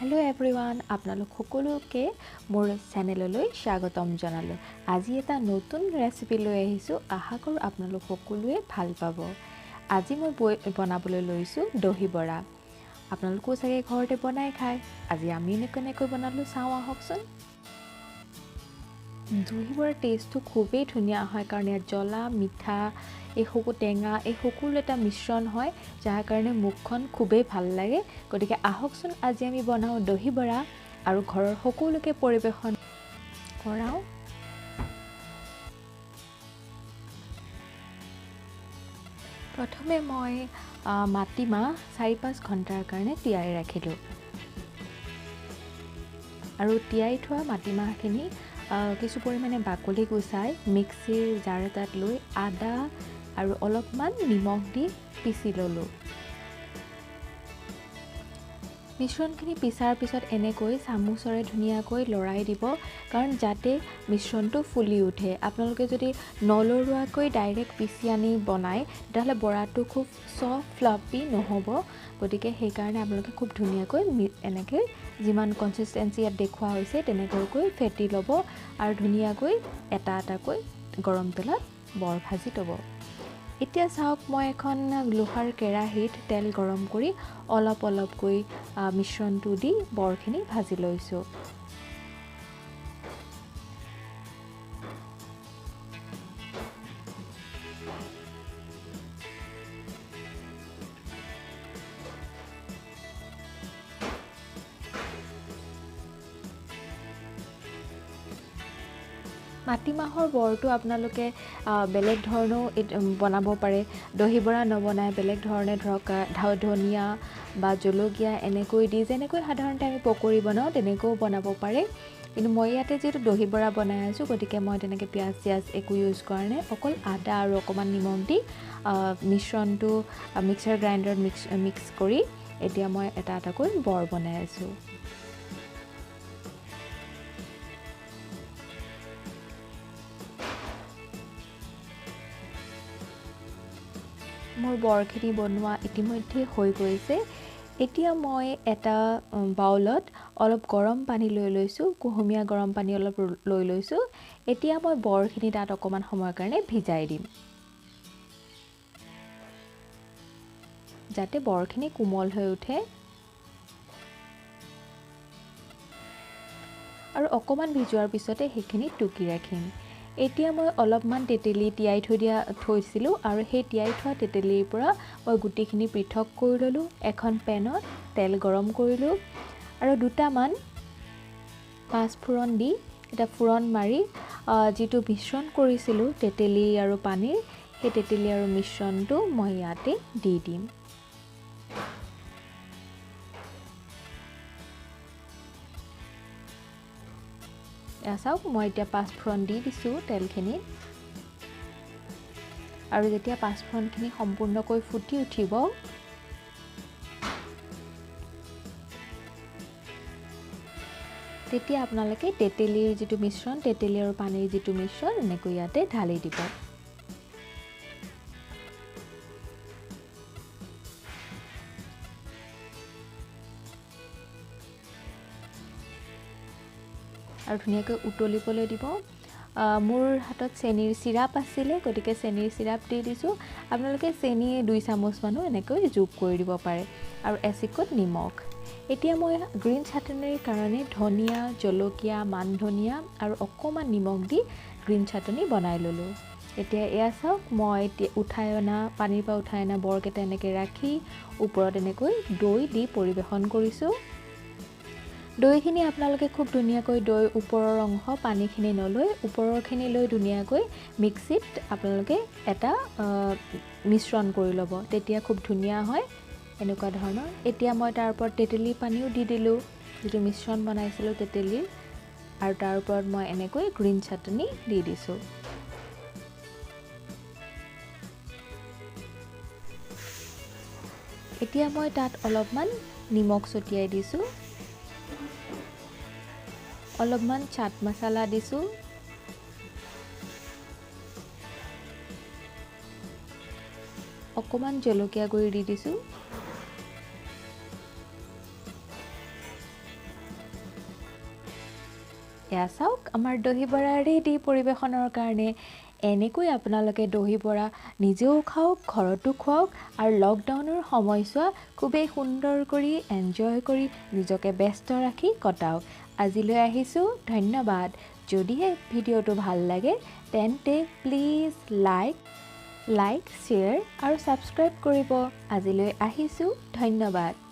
Hello' everyone, আপোনালোক সকলোকে মোৰ চেনেললৈ স্বাগতম জনালোঁ। আজি এটা নতুন ৰেচিপি লৈ আহিছোঁ, আশা কৰোঁ আপোনালোক সকলোৱে ভাল পাব। আজি মই বনাবলৈ লৈছোঁ দহি বৰা। আপোনালোকেও চাগে ঘৰতে বনাই খায়। আজি আমি কেনেকৈ বনালোঁ চাওঁ আহকচোন। দহি বৰাৰ টেষ্টটো খুবেই ধুনীয়া হয়, কাৰণ ইয়াত জ্বলা, মিঠা, এই সকলো টেঙা, এই সকলো এটা মিশ্ৰণ হয়, যাৰ কাৰণে মুখখন খুবেই ভাল লাগে। গতিকে আহকচোন আজি আমি বনাওঁ দহি বৰা আৰু ঘৰৰ সকলোকে পৰিৱেশন কৰাওঁ। প্ৰথমে মই মাটিমাহ 4-5 ঘণ্টাৰ কাৰণে তিয়াই ৰাখিলোঁ আৰু তিয়াই থোৱা মাটিমাহখিনি কিছু পৰিমাণে বাকলি গুচাই মিক্সিৰ জাৰ এটাত লৈ আদা আৰু অলপমান নিমখ দি পিচি ল'লোঁ। মিশ্ৰণখিনি পিছাৰ পিছত এনেকৈ চামুচেৰে ধুনীয়াকৈ লৰাই দিব, কাৰণ যাতে মিশ্ৰণটো ফুলি উঠে। আপোনালোকে যদি নলৰোৱাকৈ ডাইৰেক্ট পিচি আনি বনায়, তেতিয়াহ'লে বৰাটো খুব চফ্ট ফ্লাফি নহ'ব। গতিকে সেইকাৰণে আপোনালোকে খুব ধুনীয়াকৈ এনেকৈ যিমান কনচিষ্টেঞ্চি ইয়াত দেখুওৱা হৈছে তেনেকুৱাকৈ ফেটি ল'ব আৰু ধুনীয়াকৈ এটা এটাকৈ গৰম তেলত বৰ ভাজি ল'ব। এতিয়া চাওক, মই এখন লোহাৰ কেৰাহীত তেল গৰম কৰি অলপ অলপকৈ মিশ্ৰণটো দি বৰখিনি ভাজি লৈছোঁ। মাটিমাহৰ বৰটো আপোনালোকে বেলেগ ধৰণেও বনাব পাৰে। দহি বৰা নবনাই বেলেগ ধৰণে ধৰক ধনিয়া বা জলকীয়া এনেকৈ দি যেনেকৈ সাধাৰণতে আমি পকৰি বনাওঁ তেনেকৈও বনাব পাৰে। কিন্তু মই ইয়াতে যিহেতু দহি বৰা বনাই আছোঁ, গতিকে মই তেনেকৈ পিঁয়াজ চিয়াজ একো ইউজ কৰা নাই। অকল আদা আৰু অকণমান নিমখ দি মিশ্ৰণটো মিক্সাৰ গ্ৰাইণ্ডাৰত মিক্স কৰি এতিয়া মই এটা এটাকৈ বৰ বনাই আছোঁ। মোৰ বৰখিনি বনোৱা ইতিমধ্যে হৈ গৈছে। এতিয়া মই এটা বাউলত অলপ গৰম পানী লৈ লৈছোঁ, কুহুমীয়া গৰম পানী অলপ লৈ লৈছোঁ। এতিয়া মই বৰখিনি তাত অকণমান সময়ৰ কাৰণে ভিজাই দিম, যাতে বৰখিনি কোমল হৈ উঠে। আৰু অকণমান ভিজোৱাৰ পিছতে সেইখিনি টুকি ৰাখিম। এতিয়া মই অলপমান তেতেলী তিয়াই থৈছিলোঁ আৰু সেই তিয়াই থোৱা তেতেলীৰ পৰা মই গুটিখিনি পৃথক কৰি ল'লোঁ। এখন পেনত তেল গৰম কৰিলোঁ আৰু দুটামান পাঁচফোৰণ দি এটা ফোৰণ মাৰি যিটো মিশ্ৰণ কৰিছিলোঁ তেতেলী আৰু পানীৰ, সেই তেতেলী আৰু মিশ্ৰণটো মই ইয়াতে দি দিম। এয়া চাওক, মই এতিয়া পাঁচফোৰণ দি দিছোঁ তেলখিনিত। আৰু যেতিয়া পাঁচফোৰণখিনি সম্পূৰ্ণকৈ ফুটি উঠিব, তেতিয়া আপোনালোকে তেতেলীৰ যিটো মিশ্ৰণ, তেতেলী আৰু পানীৰ যিটো মিশ্ৰণ, এনেকৈ ইয়াতে ঢালি দিব। আৰু ধুনীয়াকৈ উতলিবলৈ দিব। মোৰ হাতত চেনিৰ চিৰাপ আছিলে, গতিকে চেনিৰ চিৰাপ দি দিছোঁ। আপোনালোকে চেনি 2 চামুচমানো এনেকৈ যোগ কৰি দিব পাৰে আৰু এচিকুট নিমখ। এতিয়া মই গ্ৰীণ চাটনিৰ কাৰণে ধনিয়া, জলকীয়া, মান ধনিয়া আৰু অকণমান নিমখ দি গ্ৰীণ চাটনি বনাই ল'লোঁ। এতিয়া এয়া চাওক, মই উঠাই অনা পানীৰ পৰা উঠাই অনা বৰকেইটা এনেকৈ ৰাখি ওপৰত এনেকৈ দৈ দি পৰিৱেশন কৰিছোঁ। দৈখিনি আপোনালোকে খুব ধুনীয়াকৈ দৈ ওপৰৰ অংশ পানীখিনি নলৈ ওপৰৰখিনি লৈ ধুনীয়াকৈ মিক্সিত আপোনালোকে এটা মিশ্ৰণ কৰি ল'ব, তেতিয়া খুব ধুনীয়া হয় এনেকুৱা ধৰণৰ। এতিয়া মই তাৰ ওপৰত তেতেলী পানীও দি দিলোঁ, যিটো মিশ্ৰণ বনাইছিলোঁ তেতেলীৰ, আৰু তাৰ ওপৰত মই এনেকৈ গ্ৰীণ চাটনি দি দিছোঁ। এতিয়া মই তাত অলপমান নিমখ ছটিয়াই দিছোঁ, অলপমান চাট মছলা দিছোঁ, অকণমান জলকীয়া গুড়ি দি দিছোঁ। এয়া চাওক, আমাৰ দহি বৰা ৰেডি পৰিৱেশনৰ কাৰণে। এনেকৈ আপোনালোকে দহি বৰা নিজেও খাওক, ঘৰতো খুৱাওক আৰু লকডাউনৰ সময়ছোৱা খুবেই সুন্দৰ কৰি এনজয় কৰি নিজকে ব্যস্ত ৰাখি কটাওক। আজিলৈ আহিছোঁ, ধন্যবাদ। যদিহে ভিডিঅ'টো ভাল লাগে তেন্তে প্লিজ লাইক, শ্বেয়াৰ আৰু ছাবস্ক্ৰাইব কৰিব। আজিলৈ আহিছোঁ, ধন্যবাদ।